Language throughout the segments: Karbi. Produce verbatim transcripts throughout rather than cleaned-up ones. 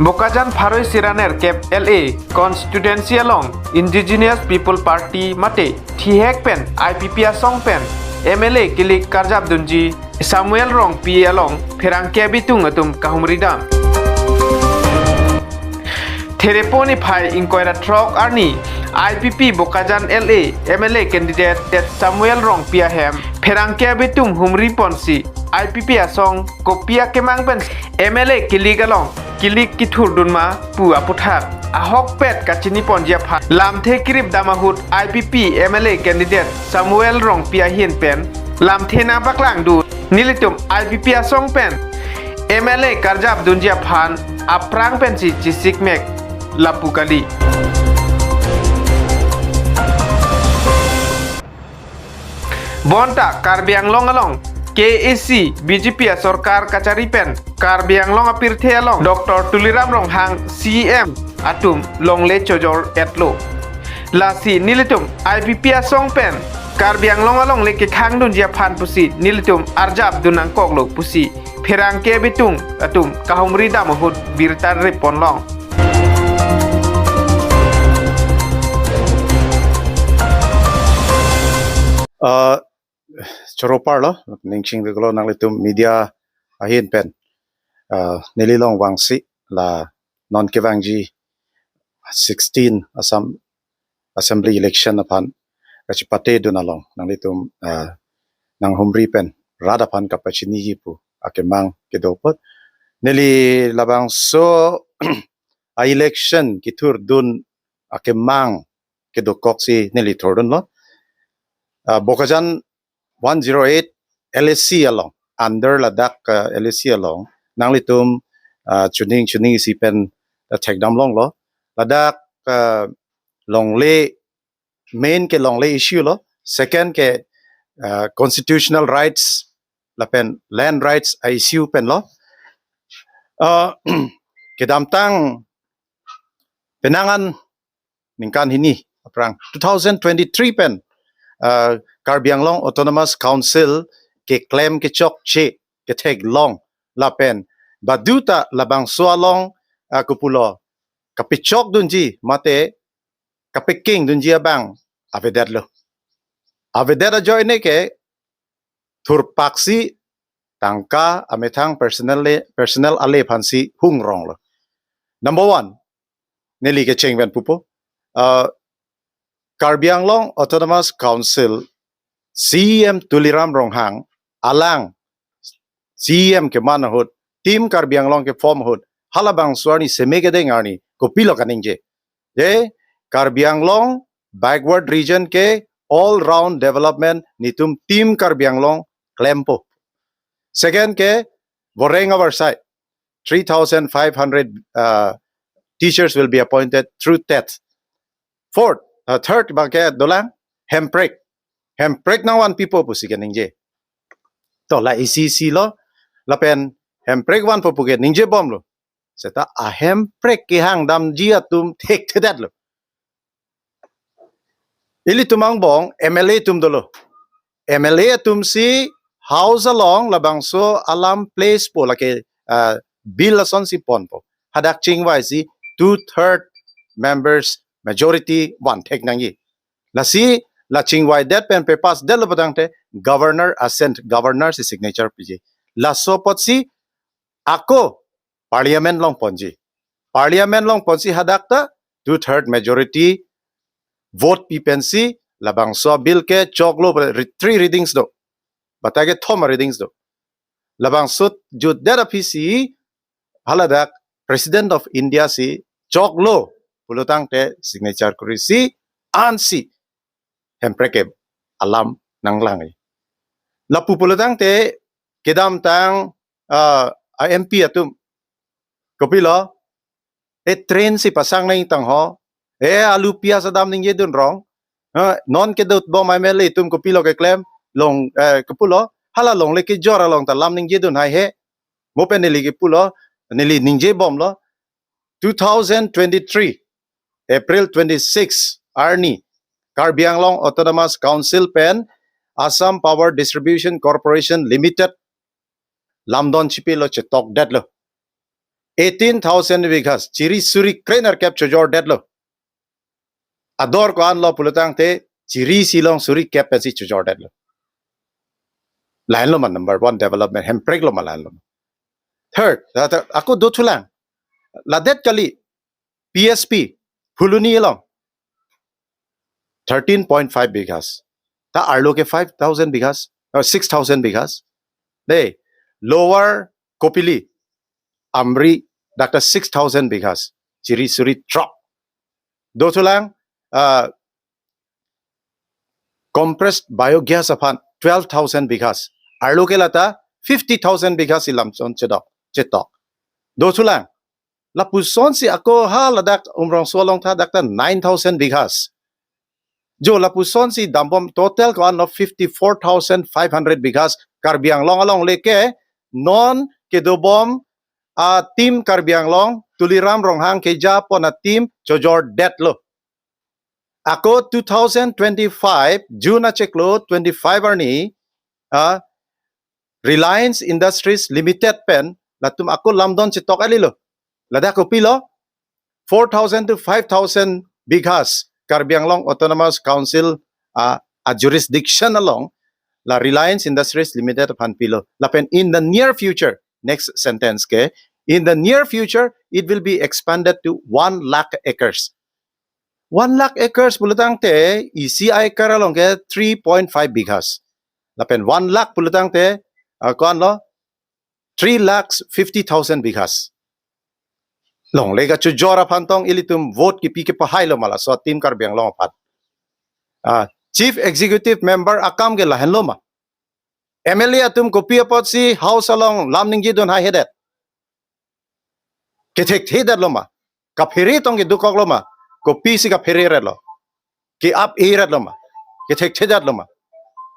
Bokajan pharo isi ra nerkep L A constituency along Indigenous People Party mate thihek pen I P P asong pen M L A kilik karjap dunji Samuel Rongpi along pherangke abitung atum kahumri dam. Therepo niphai ingkoi ra throk arni I P P Bokajan L A M L A candidate Samuel Rongpi ahem pherangke abitung humri ponsi I P P asong kopi akemang pen M L A kilik along kilik kithurdun ma pu aputhak ahokpet kachini ponji aphan lamthe kirip dam ahut I P P M L A candidate Samuel Rongpi ahin pen lamthe nangpaklang dun. Nelitum I P P asong pen M L A karjap dunji aphan aphrang pensi chesikmek lapu kali. Bonta Karbi Anglong along K A C B J P asorkar kachari pen Karbi Anglong apirthe along Doctor Tuliram Ronghang C E M atum longle chojor etlo. Lasi nelitum I P P asong pen Karbi Anglong alongle kekhang dunji aphan pusi nelitum arjap dun nangkoklo pusi pherangke abitung atum kahumri dam ahut birta rip ponlong. Ah, choro parlo, ning chingveklo nanglitum media ahin pen. Ah, neli along vangsi la non kevangji sixteen Assam Assembly election aphan kachepate dun along nanglitum, ah, nanghumri pen rat aphan kapachiniji pu akemang kedo apot. Neli labangso a-election kithurdun akemang kedokoksi neli thurdunlo. Ah, Bokajan one zero eight L A C along, under ladak, ah, L A C along, nanglitum, ah, chuning chuning isi pen, ah, thekdam longlo. Ladak, ah, longle, main ke longle issue lo. Second ke, ah, constitutional rights lapen land rights a-issue pen lo. Ah, kedamtang penang an ningkan hini aphrang two thousand twenty-three pen, ah, Karbi Anglong Autonomous Council keklem kechokche ketheklong lapen baduta labangso along, ah, kopulo kapechok dunji mate kapeking dunji abang avedetlo. Avedet ajoine ke thurpaksi tangka amethang personal le, personal ale aphansi hungronglo. Number one, neli kecheng pen pupo. Uh, Karbi Anglong Autonomous Council C E M Tuliram Ronghang alang C E M keman ahut, Team Karbi Anglong keform ahut, halabangso arni seme kedeng arni kopilo kaningje? Je, Karbi Anglong backward region ke all round development netum Team Karbi Anglong klempo. Second ke voreng avar sai, three thousand five hundred, uh, teachers will be appointed through TET. Fourth, uh, third abang ke dolang hemprek. Hemprek nangvanpipo pusi keningje. To la isi isi lo, lapen hemprek vanpo pu keningje bomlo. Seta ahemprek kehang damji atum thekthedetlo. Ilitum angbong M L A atum dolo. M L A atumsi House along labangso alam place po lake, ah, bill asonsi ponpo. Hadak chingvaisi two third members majority vanthek nangji. Lasi la chingvaidet pen pe-pass detlo putangte governor assent, governor si signature piji. Laso apotsi ako parliament along ponji. Parliament along ponsi hadak ta two third majority vote pi pensi labangso bill ke choklo, re-, three readings do. Bata kethom readings do. Labangso jutdet aphisi haladak President of India si choklo pulotangte signature kurisi ansi hemprek ke alam nanglangji. Lapu pulotangte kedamtang, ah, a-M P atum kopilo, e train si pasang nangtang ho, e alu pias adam ningjedun rong, eh, non kedotbom M L A atum kopilo keklem, long, eh, kopulo, hala longle kejor along ta lam ningjedun haihe, mo pen neli kepulo, neli ningjebomlo, two thousand twenty-three, April twenty-six, arni, Karbi Anglong Autonomous Council pen Assam Power Distribution Corporation Limited lamdon chipilo chetokdetlo. Eighteen thousand bighas, chiri suri krenerkep chojordetlo. Ador ko-anlo pulotangte, chiri isi along suri kep pensi chojordetlo. Lahenlo ma number one development, hempreklo ma lahenlo ma. Third, ta, ta, ako dothulang. Ladet kali, P S P, Phuloni along. Thirteen point five bighas. Ta arlo ke five thousand bighas, or six thousand bighas. Dei, Lower Kopili, Amri, dak ta six thousand bighas. Chiri suri throk. Dothulang, uh, compressed biogas aphan twelve thousand bighas. Arlo ke lata fifty thousand bighas ilam son chedok, chetok. Dothulang. Lapusonsi ako ha ladak Umrongso along tha dak ta nine thousand bighas. Jo lapusonsi dambom total ko-anlo fifty-four thousand five hundred bighas Karbi Anglong alongle ke non kedobom a team Karbi Anglong Tuliram Ronghang kejapon a team chojordetlo. Ako two thousand twenty-five June achiklo twenty-five arni, ah, Reliance Industries Limited pen latum ako lamdon chetok kalilo. Ladak kopilo, four thousand to five thousand bighas Karbi Anglong Autonomous Council, ah, a jurisdiction along la Reliance Industries Limited aphan pilo. Lapen in the near future, next sentence ke, in the near future, it will be expanded to one lakh acres. One lakh acres pulotangte, isi a-acre along ke three point five bighas. Lapen one lakh pulotangte, ah, ko-anlo, three lakhs fifty thousand bighas. Longle kachojor aphan tong ilitum vote kipi kepahailo ma laso a team Karbi Anglong aphan. Ah, Chief Executive Member akam ke lahenlo ma. M L A atum kopi apotsi House along lam ningjedun haihedet. Kethekthedetlo ma. Kaphere tong kedukoklo ma. Kopisi kaphereretlo. Ke-ap-eretlo ma. Kethekthedetlo ma.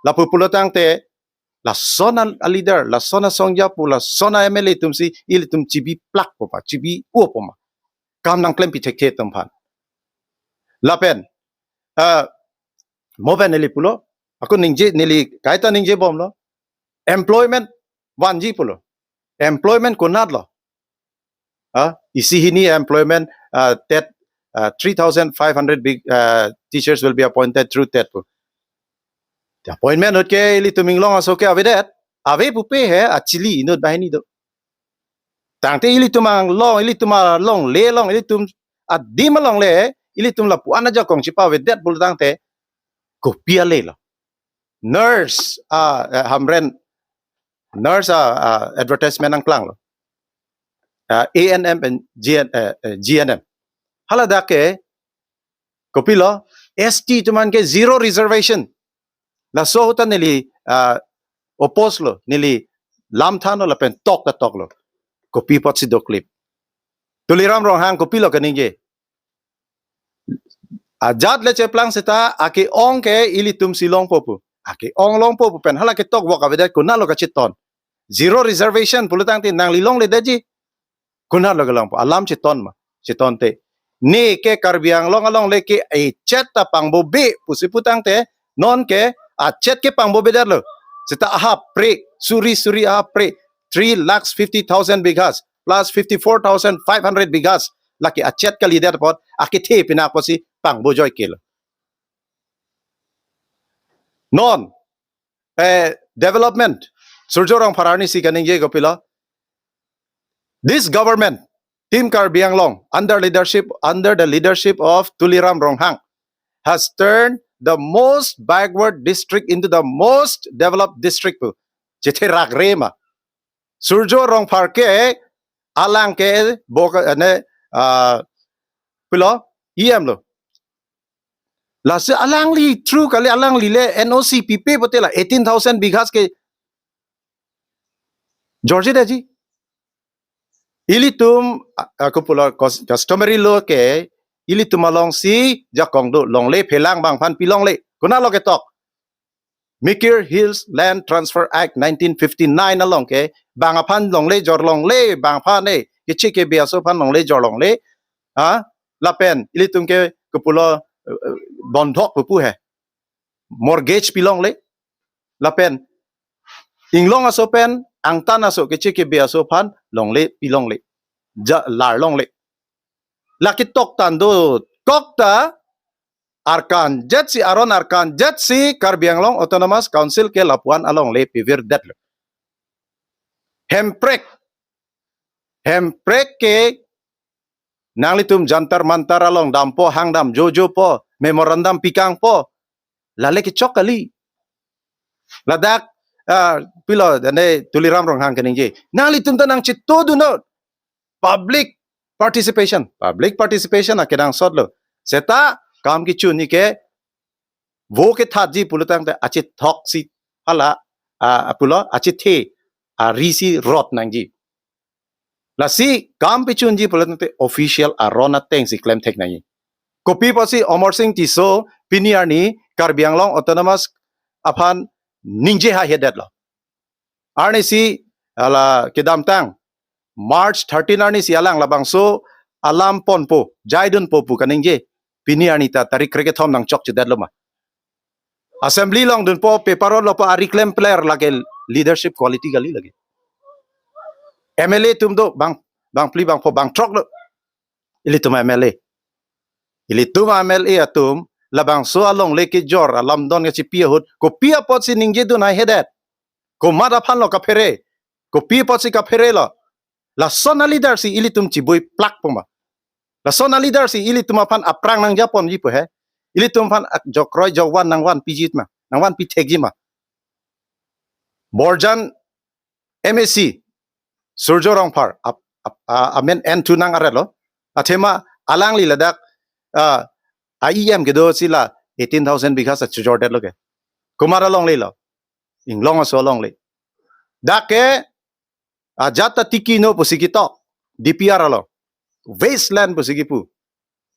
Lapu pulotangte, lason a, a leader, lason asongja pu, lason a M L A atumsi ilitum chibi plakpo ma, chibi-opo ma. Kam nangklem pithekthe atum aphan. Lapen, ah, mo pen neli pulo, ako ningje, neli kaita ningjebomlo. Employment vanji pulo. Employment konatlo? Ah, isi hini employment, ah, TET, ah, three thousand five hundred big, ah, teachers will be appointed through TET pu. Appointment ahut ke ilitum Inglong aso ke avedet, ave pupe he, achili inut banghini do. Tangte ilitum along, ilitum alongle along, ilitum adim alongle, ilitum lapu-an ajakong chepavedet pulotangte, kopi ale lo. Nurse, ah, eh, Hamren, nurse, ah, ah, advertisement nangklanglo. Ah, A N M and G N, eh, eh, G N M. Haladak ke, kopilo, S T atum aphan ke zero reservation. Laso ahut ta neli, ah, oppose lo, neli lam thanlo lapen tok ta toklo. Kopi apotsi doklip? Tuliram Ronghang kopilo kaningje? Ajat le cheplang seta ake-ong ke ilitumsi longpo pu. Ake-ong longpo pu pen hala ketok vok avedet, konatlo kacheton? Zero reservation pulotangte nangli longledetji. Konatlo kelongpo? Alam cheton ma, chetonte. Ne ke Karbi Anglong alongle ke echet ta pangbobe pusi putangte, non ke achet ke pangbobedetlo. Seta ahapre, suri suri ahapre, three lakhs fifty thousand bighas plus fifty-four thousand five hundred bighas. Lake achet kalidet apot, akethe pinak apotsi pangbojoike lo. Non, eh, development, Surjya Rongphar arnisi kaningje kopilo? This government, Team Karbi Anglong, under leadership, under the leadership of Tuliram Ronghang, has turned the most backward district into the most developed district pu. Chetherakre ma. Surjya Rongphar ke, alang ke bo ka, ne, ah, pilo, E M lo. Lasi alangli through kali, alangli le N O C pipe pote la eighteen thousand bighas ke jorjidetji. Ilitum, a, a, kopilo cus-, customary law ke, ilitum alongsi jakong do, longle phelang bang aphan pilongle. Konatlo ketok? Mikir Hills Land Transfer Act nineteen fifty-nine along ke, bang aphan longle jorlongle, bang aphan e, keche kebe aso aphan longle jorlongle. Ha? Lapen ilitum ke kopilo, eh, eh, bondhok pupu he. Mortgage pilongle. Lapen Inglong aso pen angtan aso, keche kebe aso aphan longle pilongle. ja lar longle. Lake tok tando kok ta arkan jet si, aron arkan jet si Karbi Anglong Autonomous Council ke lapuan alongle pivirdetlo. Hemprek, hemprek ke nanglitum Jantar Mantar along dampo, hangdam jojopo, memorandum pikangpo, lale kechok kali. Ladak, ah, pilo, dane Tuliram Ronghang keningje, nanglitum ta nangchitodunnon. Public participation, public participation akenangsotlo. Seta kam kechunji ke vo kethatji pulotangte achithok si hala, ah, pulo, achithe ari si rot nangji. Lasi kam kechunji pulotangte official aron ateng si klemthek nangji. Kopi apotsi Amarsing Tisso pini arni Karbi Anglong Autonomous aphan ningje haihedetlo. Arnisi hala kedamtang March thirteen arnisi alang labangso alam ponpo, jaidunpo pu kaningje. Pini arni ta tarik krekethom nangchokchedetlo ma? Assembly along dunpo, paper rotlopo, ari klemkler, lake leadership quality kali lake. M L A atum do bang, bangphli bangpho bangthrok do. Ilitum M L A. Ilitum M L A atum labangso alongle kejor alamdon kachipi ahut kopi apotsi ningjedun haihedet? Komat aphanlo kaphere? Kopi apotsi kapherelo? Lason aleader si ilitum chibuiplakpo ma? Lason aleader si ilitum aphan aphrang nangjaponji pu he? Ilitum aphan ak jokroi jokvan nangvanpiji ma? Nangvanpithekji ma? Borjan M A C, Surjo Rongphar, ap, ap, a, amen enthu nang-arelo. Athema alangli ladak, ah, a E M kedo si la eighteen thousand bigha sa chojordetlo ke. Komat alonglelo? Inglong aso alongle. Dak ke ajat ta tikino pusi ketok, D P R along. Wasteland pusi kepu.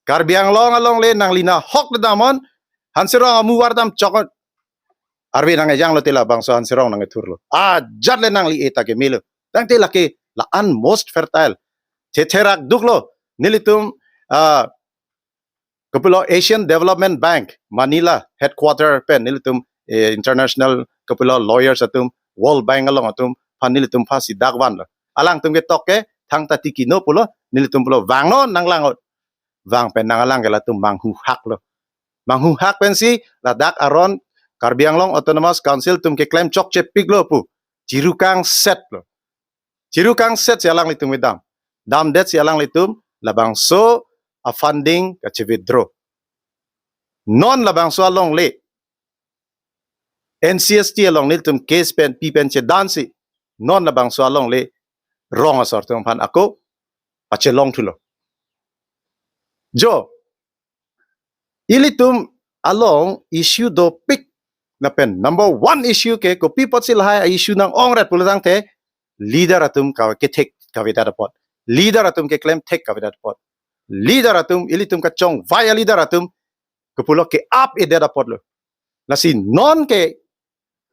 Karbi Anglong alongle nangli nahok damnon, Hanserong amu vardam choknon. Arve nang-ejanglote labangso Hanserong nang-ethurlo. Ajat le nangli eta kemelo. Tangte lake la-an most fertile. Thetherak duklo. Nelitum, ah, kopilo Asian Development Bank, Manila headquarter pen nelitum, eh, international kopilo lawyers atum, World Bank along atum aphan nelitum aphansi dak vanlo. Alangtum ketok ke thangta tikino pulo, nelitum pulo vangnon nanglang-ot. Vang pen nang alang ke latum manghuhaklo. Manghuhak pensi ladak aron Karbi Anglong Autonomous Council atum keklem chokchepiklo pu chirukangsetlo. Chirukangset si alanglitum kedam. Damdet si alanglitum labangso a funding kachi-withdraw. Non labangso alongle N C S T along nelitum case pen pi pen chedansi non labangso alongle rong asor atum aphan ako pachelong thulo. Jo, ilitum along issue dopik lapen number one issue ke kopi apotsi lahai a-issue nang-ongret pulotangte leader atum ka kethek kavedet apot. Leader atum keklem thek kavedet apot. Leader atum, ilitum kachongvai a-leader atum kopulo ke-ap-edet apotlo. Lasi non ke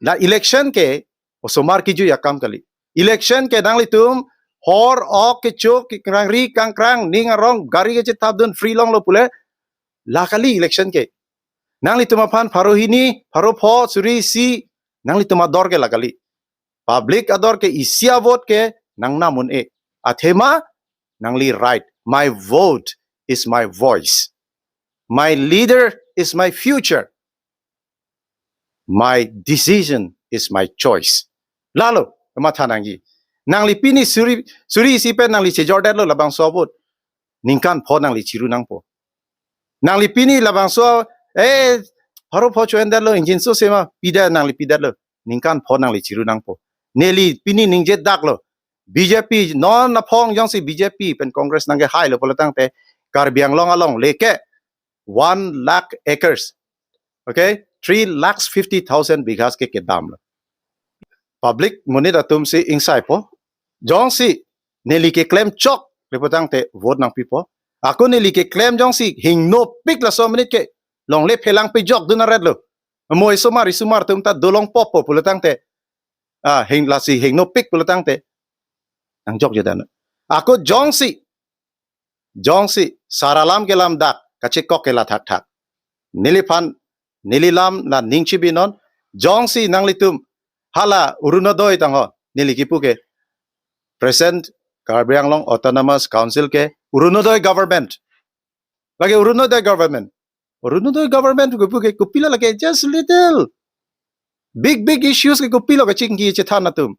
la election ke osomar kejui akam kali. Election ke nanglitum hor ok kecho kekrangri kangkrang ning arong gari kechethapdun free longlo pule la kali election ke. Nanglitum aphan pharo hini, pharo pho, suri isi, nanglitum ador ke la kali. Public ador ke isi a-vote ke nangnam un-e. Athema nangli right. My vote is my voice. My leader is my future. My decision is my choice. Lalo, matha nangji. Nangli pini suri, suri isi pen nangli chejordetlo labangso a-vote. Ningkan pho nangli chiru nangpo. Nangli pini labangso, eh, pharo pho cho-endetlo, ingjinso sema, pida nangli pidetlo. Ningkan pho nangli chiru nangpo. Neli pini ningjedaklo. B J P, non aphong jongsi B J P pen Congress nangkehailo pulotangte Karbi Anglong alongle ke one lakh acres. Okay? Three lakhs fifty thousand bighas ke kedamlo. Public monit atumsi ingsaipo. Jongsi neli keklem chokle pulotangte vote nangpipo. Ako neli keklem jongsi hingnopik laso minute ke longle phelang pejokdun aretlo. Mo isomar isomar atum ta dolong popo pulotangte. Ah, hing lasi hingnopik pulotangte. Nangjokjedan. Ako jongsi, jongsi sar alam kelam dak kachekok ke la thakthak. Neliphan, nelilam la ning chibinon, jongsi nanglitum hala Orunodoi tangho, neli kipu ke present Karbi Anglong Autonomous Council ke Orunodoi government. Lake Orunodoi government. Orunodoi government kepu ke kopilo lake just little. Big, big issues ke kopilo kachingki chethan atum.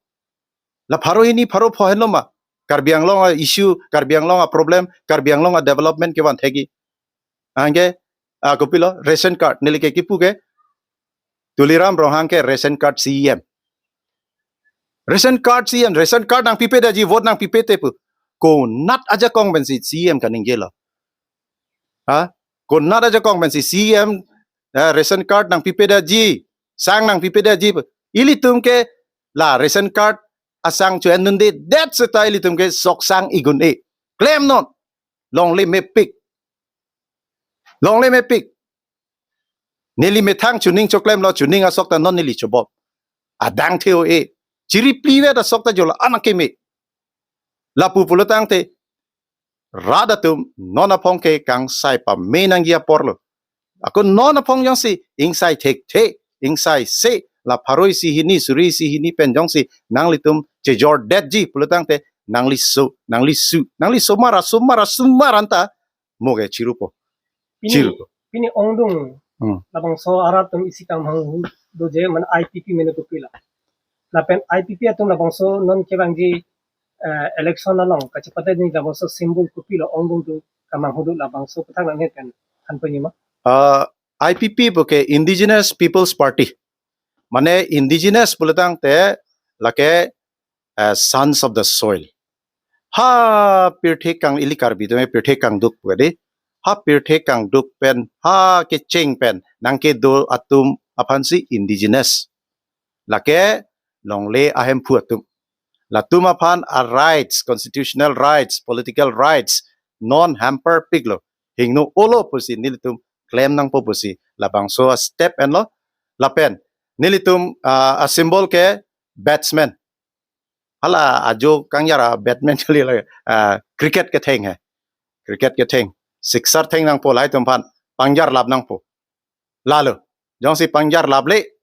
La pharo hini pharo pho henlo ma. Karbi Anglong a-issue, Karbi Anglong a-problem, Karbi Anglong a-development kevan thegi. Anke, ah, kopilo, ration card, neli ke kipu ke, Tuliram Ronghang ke ration card C E M. Ration card C E M, ration card nangpipe daji, vote nangpipe te pu. Konat ajakong pensi C E M kaningje lo. Ha? Konat ajakong pensi C E M, eh, ration card nangpipe daji, sang nangpipe daji pu. Ilitum ke la ration card asang chu-en dunde, det seta ilitum ke sok sang igun-e. Klemnon. Longle mepik. Longle mepik. Neli methang chuning choklemlo, chuning asok ta non neli chobop. Adang theo e. Chiri plivet asok ta jolo anak keme. Lapu pulotangte rat atum non aphong ke kangsai pame nangji apor lo. Ako non aphong jongsi ingsai thekthe, ingsai se, la pharo isi hini, suri isi hini pen jongsi nanglitum chejordetji pulotangte nangliso, nanglisu, nangliso mara, sumara, sumara anta mo ke chirupo. Pini, Chirupo. Pini ongdung Hmm. labangso arat atum isi kamhang hu doje man I P P mene kopilo. Lapen I P P atum labangso non kevangji, eh, election along kachepate ni labangso symbol kopilo ongdung do kamhang hu do labangso petang nang pen han penima. Ah, I P P pu ke Indigenous People's Party. Mane indigenous pulotangte lake, eh, sons of the soil. Ha pirthe kang ili Karbi atum pirthe kangduk pu di. Ha pirthe kangduk pen, ha kecheng pen nangkedo atum aphansi indigenous. Lake longle ahemphu atum. Latum aphan a-rights, constitutional rights, political rights non hamper piklo. Hingno olo pusi nelitum klem nangpo pusi labangso a-step enlo. Lapen nelitum, ah, a-symbol ke batsman. Hala ajo kangjara batsman kali la, ah, cricket ketheng he. Cricket ketheng. Sixer theng nangpo, lahaitum aphan pangjarlap nangpo. Lalo, jongsi pangjarlaple,